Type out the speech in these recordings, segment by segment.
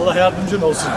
Allah yardımcın olsun.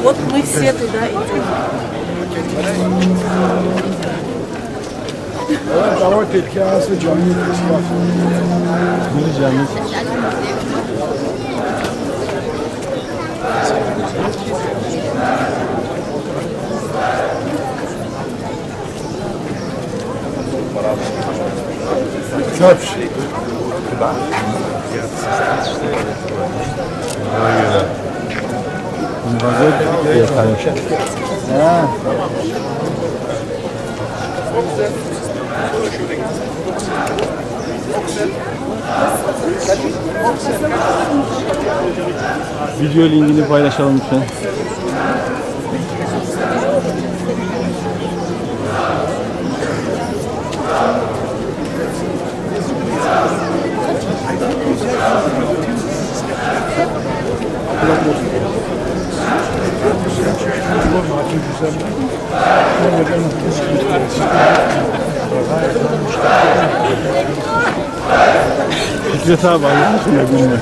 Вот мы все туда идем. Video linkini paylaşalım lütfen. Fikret abi Allah aşkına gülme.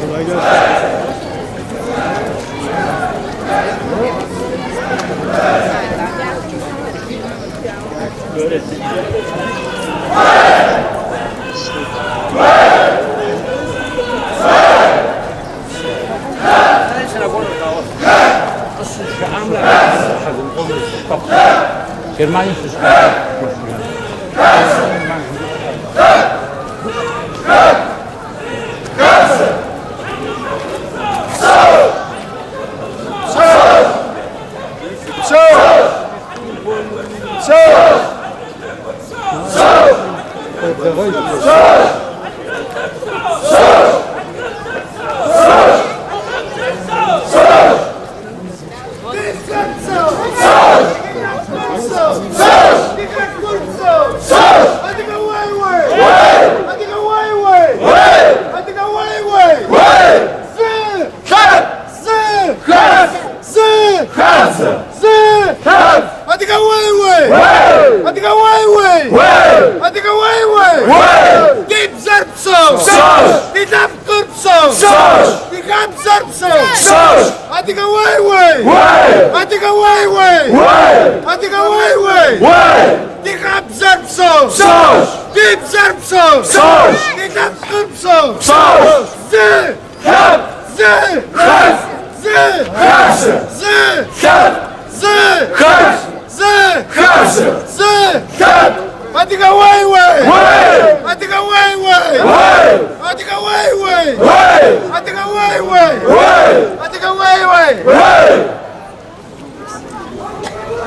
Kolay gelsin.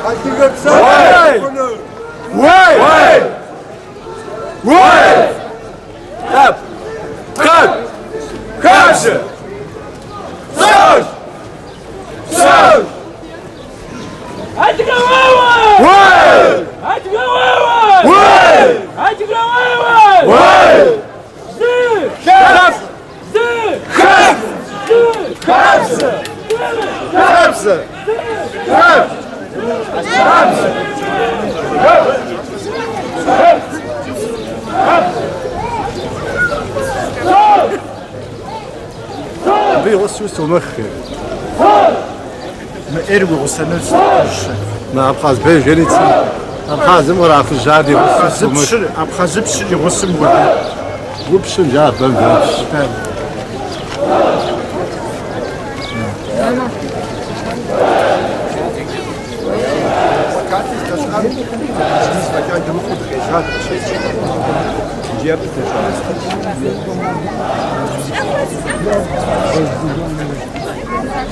Адыгэ псалъэ хъуну. Уей! Уей! Тап! Тап! Хабзэ! Псэущ! Псэущ! Адыгэ уеуэ! Уей! Адыгэ уеуэ! Уей! Адыгэ уеуэ! Уей! Зы! Лъэпкъ! Зы! Хэку! Зы! Хабзэ! Хабзэ! Хэку! Хабзэ! Абы и гъусэу сумыхи. Мы ӏейр уи гъусэну сщӏэ. Мы Абхъаз бей жери цы. Абхъазым кърахужьар ди гъусэу сумых. Абхъазыпщыр, абхъазыпщыр и гъусэм хуэдэ. Упщым жа бэм жопщ.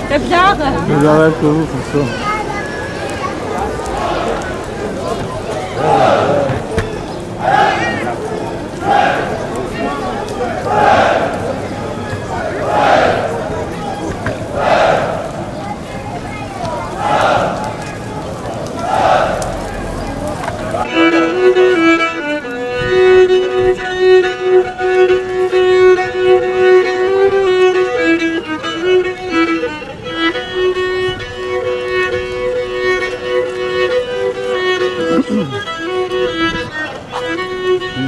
Къеблагъэ.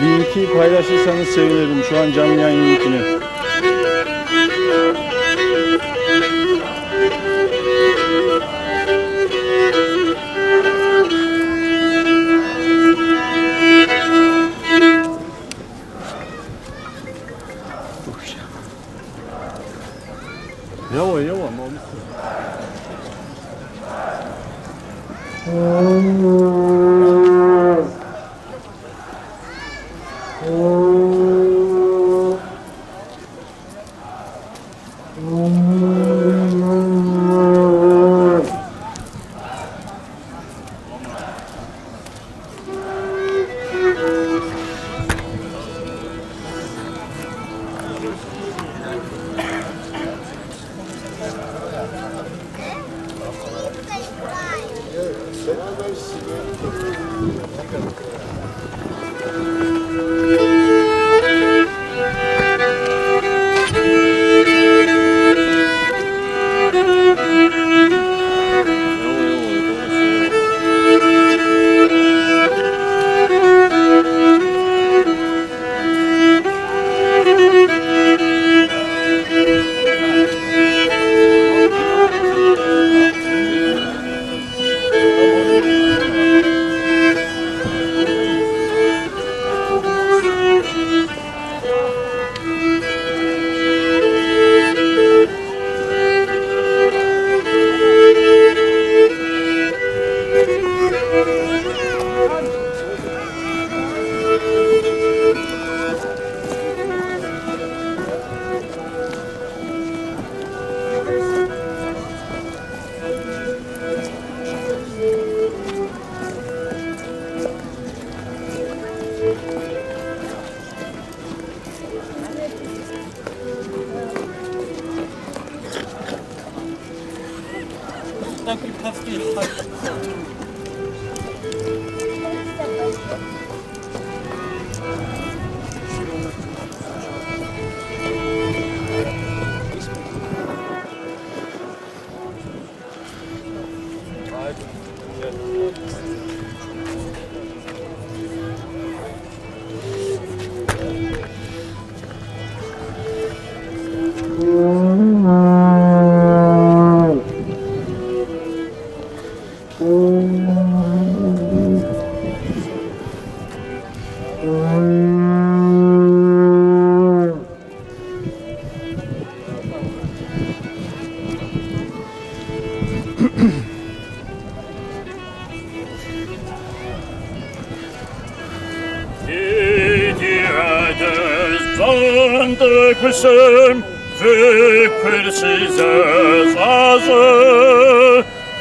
Linki paylaşırsanız sevinirim. Şu an canlı yayın linkini. Yava yava namussuz.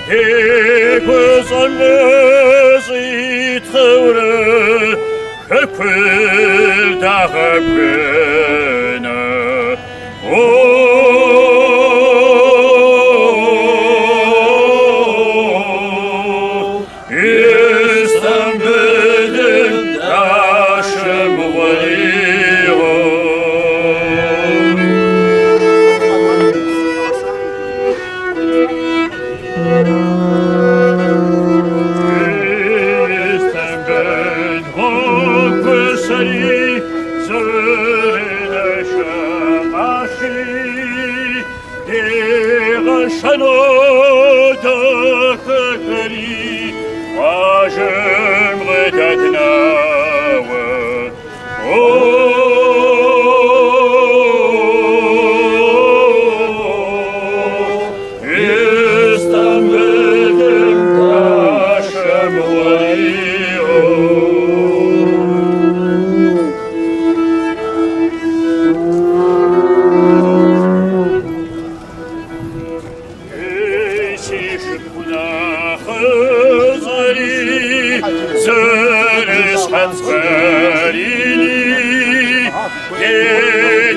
Ди гущӏэм щӏитхъыурэ Хэкур дагъэбгынэ. О, Истамбылым дашэ мыгъуэри, о. Истамбыл гъуэгусэри зэрынэшэкъащи, дигъэшэну дахэхэри къуажэм къыдэднауэ. О, Истамбылым дашэ мыгъуэри, о. Си шыпхъу нэхъыщӏэри зэрыщхьэц бэрини, ди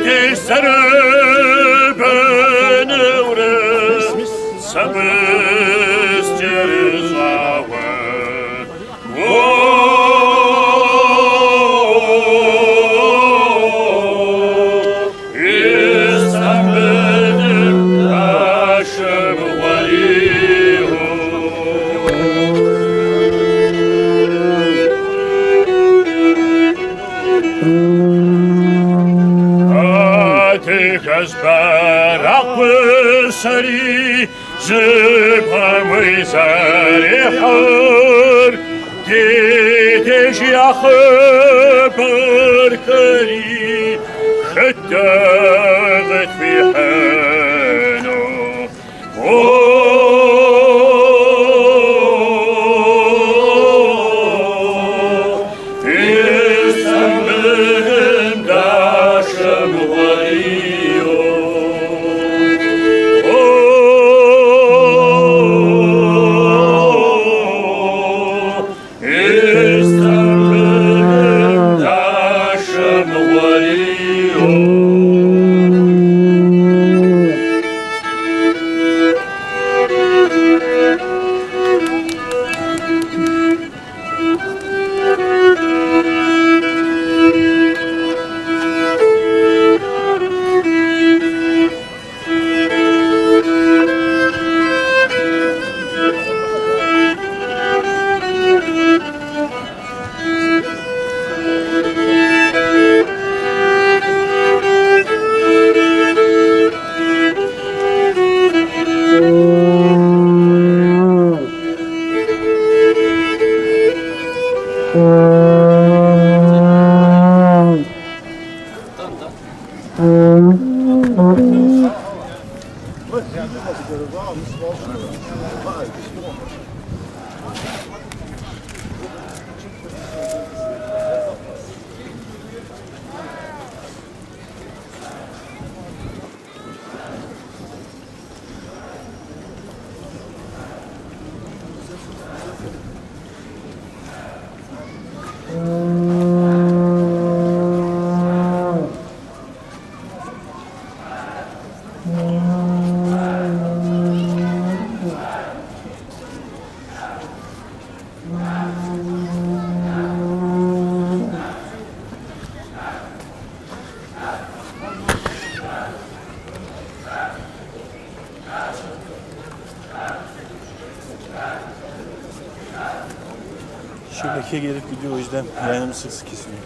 деж зэрыбэнэурэ сэ къыскӏэрыщӏауэ. О, Истамбылым дашэ мыгъуэри, о. Адыгэжь бэракъысэри жьыбгъэм зэрихьыр, ди деж я хъыбархэри хэт дэ къытхуихьыну. О, Истамбылым дашэ мыгъуэри, о. О, Истамбылым дашэ мыгъуэри, о. Şebeke gelip gidiyor, o yüzden yayınım sık sık kesiliyor.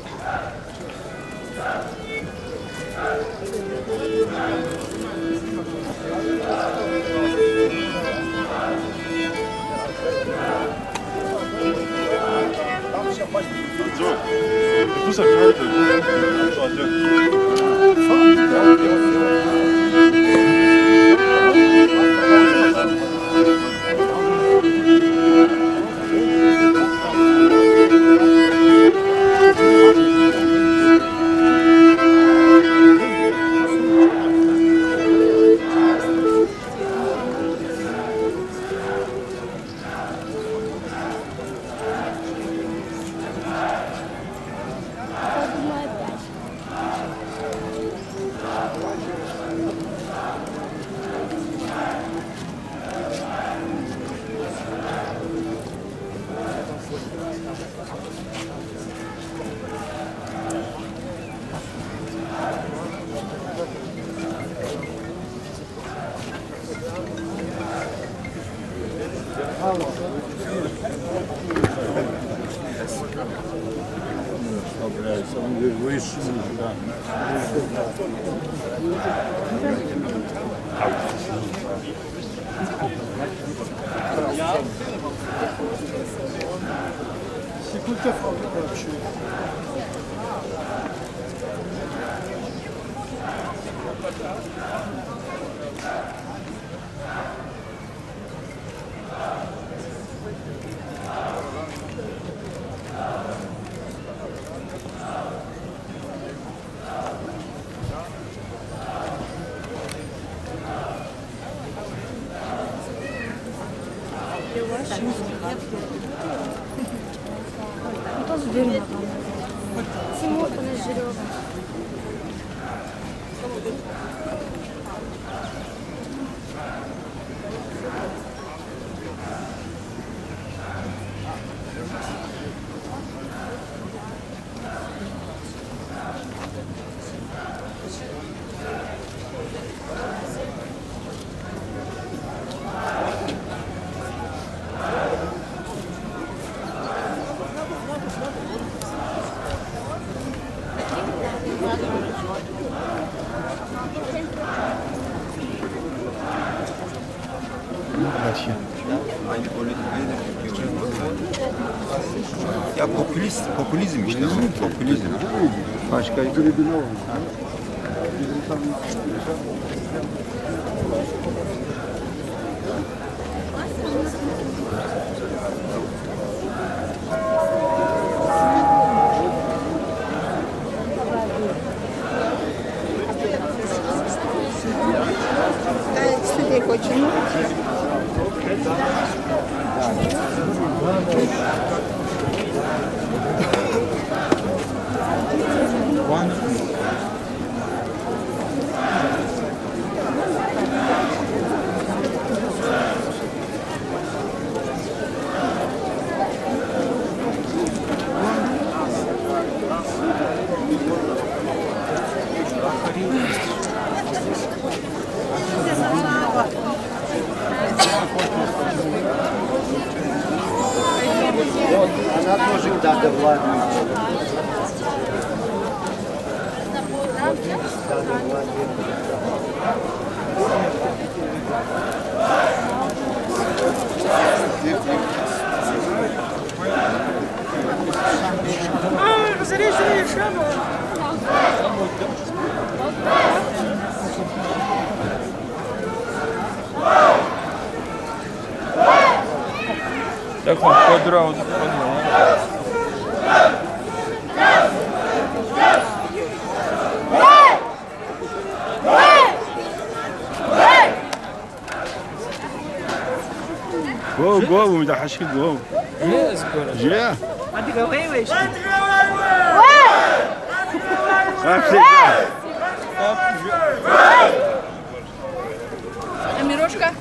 Тимур Поножирёва. Aynı politikayı da Türkiye uyguluyor. Ya popülist, popülizm işte bu. Popülizm. Başka Она тоже когда-то Владимир. Go go مدحشك go. Yeah. А Мирошка?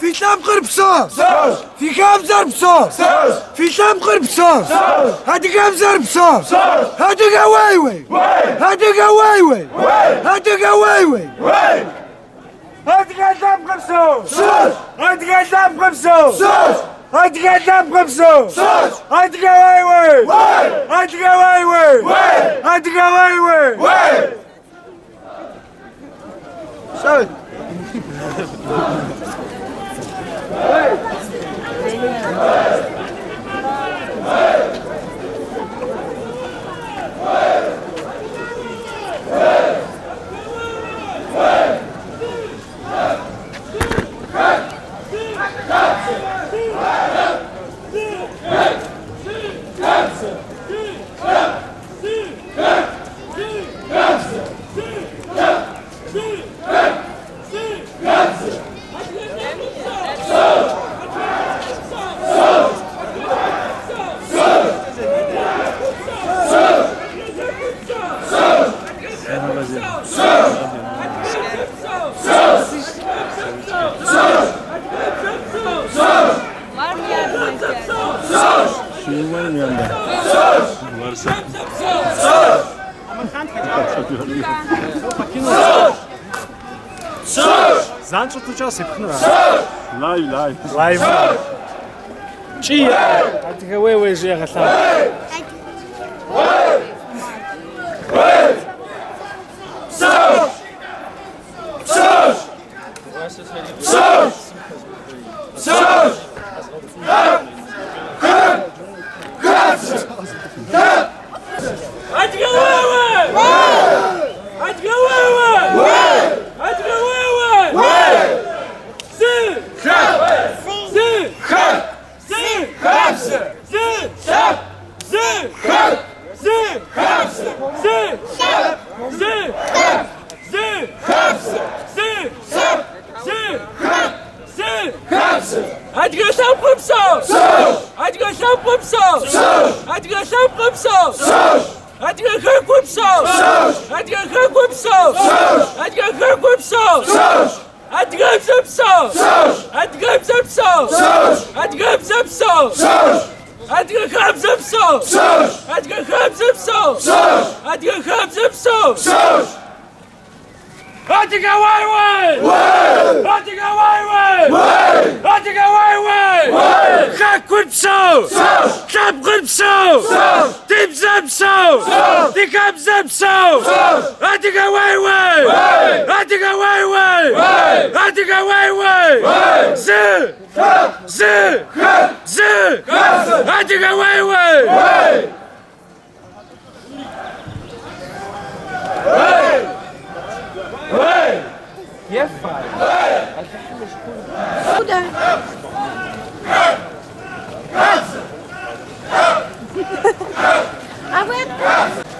في لام قربصة في كام زربصة في لام قربصة هادي كام زربصة هادي قوايوي هادي قوايوي هادي قوايوي هادي قدام قربصة هادي قدام قربصة هادي قدام قربصة هادي قوايوي هادي قوايوي هادي قوايوي Var mı yardıma ihtiyacın? Suyun var mı yanında? Varsa. Live live. Live. Кӏий, адыгэ уей уей жи егъэлъагъу. Адыгэ уей уей! Адыгэ уей уей! Адыгэ уей уей! Зы! Зы! Зы! Зы! Зы! Зы! Зы! Зы! Зы! Зы! Зы! Зы! Адыгэ лъэпкъыр псэу! Адыгэ лъэпкъыр псэу! Адыгэ лъэпкъыр псэу! Адыгэ хэкур псэу! Адыгэ хэкур псэу! Адыгэ хэкур псэу! Адыгэбзэр псэу! Адыгэбзэр псэу! Адыгэбзэр псэу! Адыгэ хабзэр псэу! Адыгэ хабзэр псэу! Адыгэ хабзэр псэу! Адыгэ уей уей! Адыгэ уей уей! Адыгэ уей уей! Хэкур псэу! Лъэпкъыр псэу! Ди бзэр псэу! Ди хабзэр псэу! Адыгэ уей уей! Адыгэ уей уей! Адыгэ уей уей! Зы! Зы! Зы! Адыгэ уей уей! Куда? А вы откуда?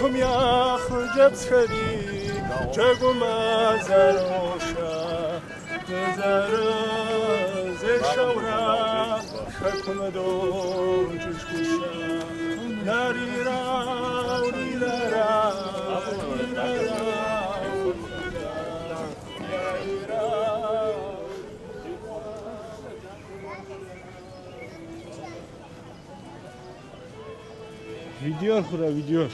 Хэкум я хъыджэбзхэри джэгумэ зэрошэ. Дызэрызешэурэ хэкум докӏыж гущэ. Нарирау, рирара, рирарау, рирарау. Видеор хъурэ, видеор.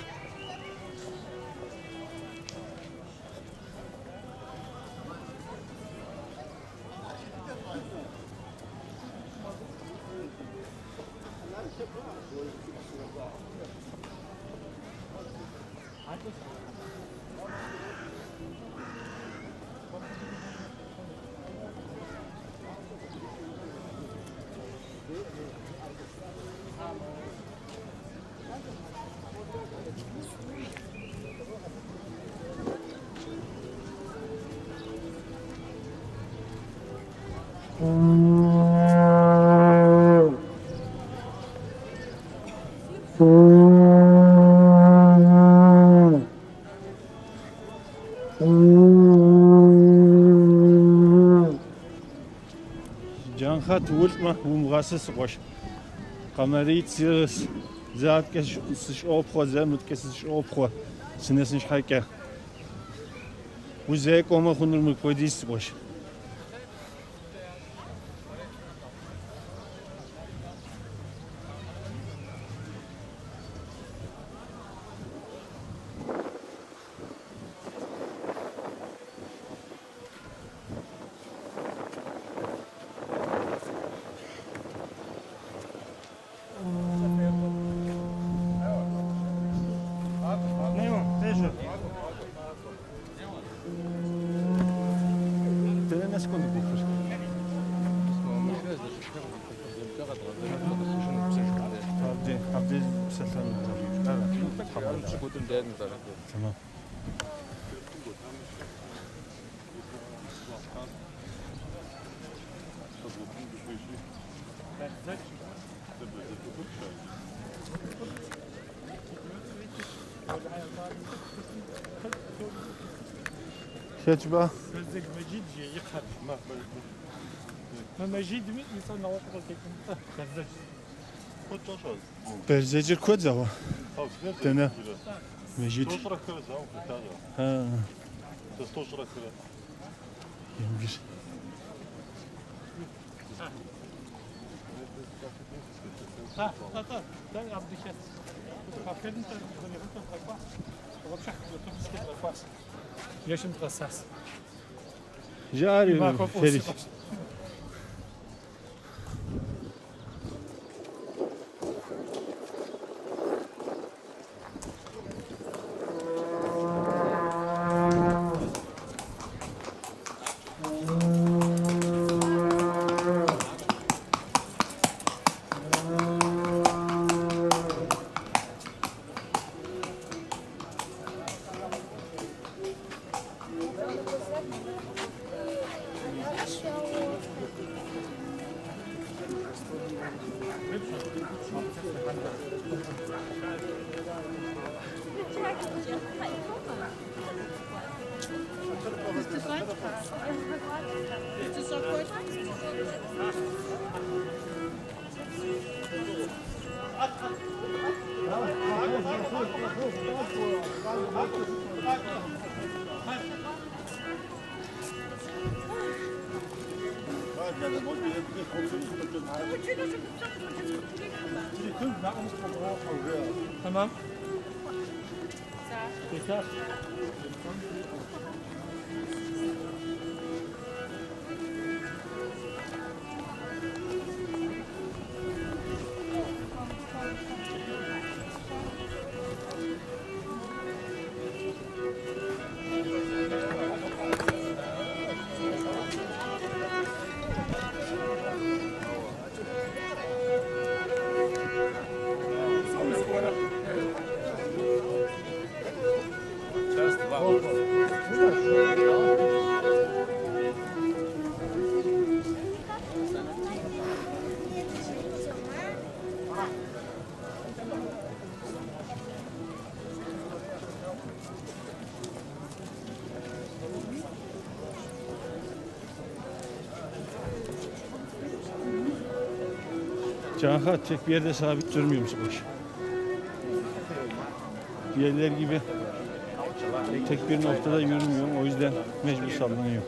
Джанхат улӏмэ, умыгъэсы, сикъош. Къэмэрит сигъыс. Зэ аткӏэ сыщӏопхъуэ, зэ мыткӏэ сыщӏопхъуэ. Сынэсын щхьэкӏэ. Узекӏуэмэ хъунур мыпхуэдиз, сикъуэш. Дэнэ нэс кӏуэну ӏуэхур? Абдей, абдей псэлъэну. Тэмэм. Хэт жыпӏа? Бэрзэдж Мэджид же и кхъэр. Мы Мэджидми и цӏэр нэгъуэщӏу къызытекӏун. Бэрзэдж. Бэрзэджыр куэд зауэ. Дэнэ? Мэжид. А. 21. Атӏэ, дэ абдыхэт. Апхуэдэм дгъэкӏуащ. Дыгъуэпшыхь автобускӏэ дгъэкӏуащ. Жэщым дгъэсащ. Жари, Махуэ фӏыуэ Ферит. си къуэш. Тэмэм. Техащ. Canka tek bir yerde sabit durmuyor musun baş? Diğerler gibi tek bir noktada yürümüyorum. O yüzden mecbur sallanıyorum.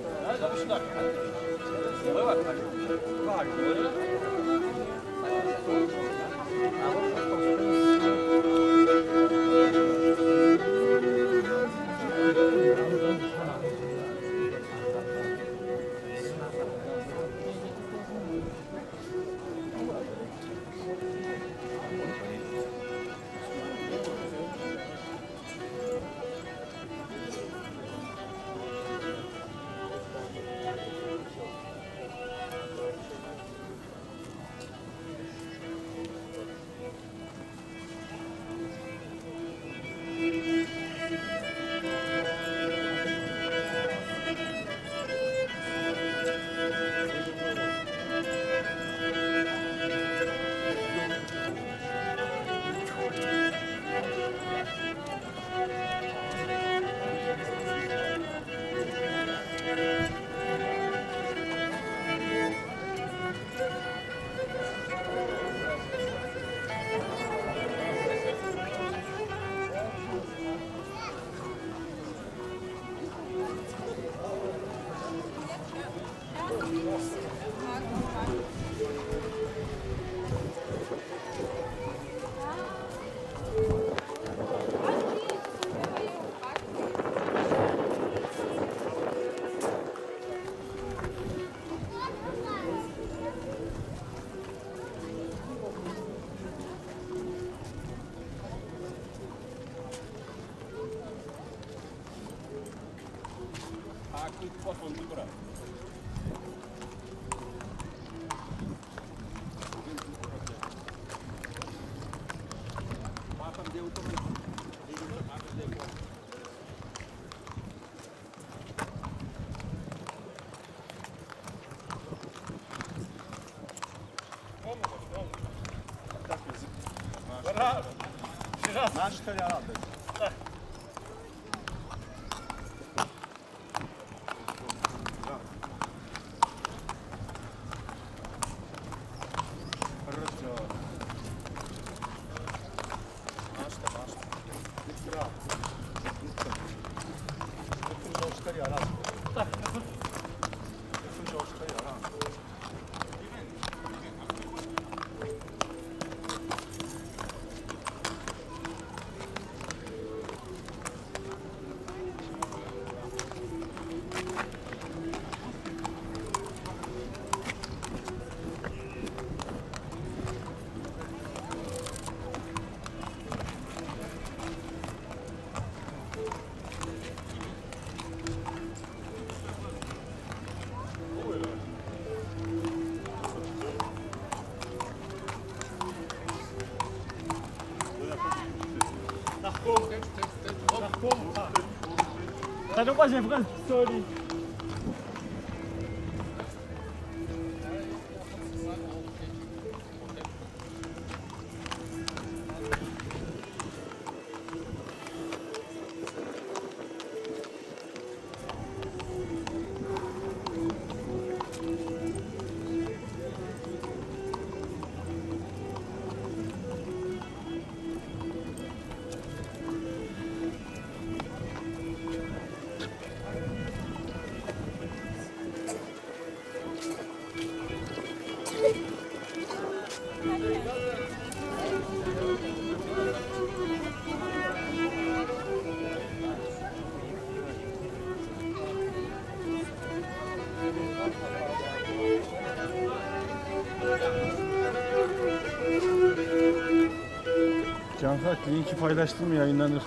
Cankat linki paylaştım yayınlanır.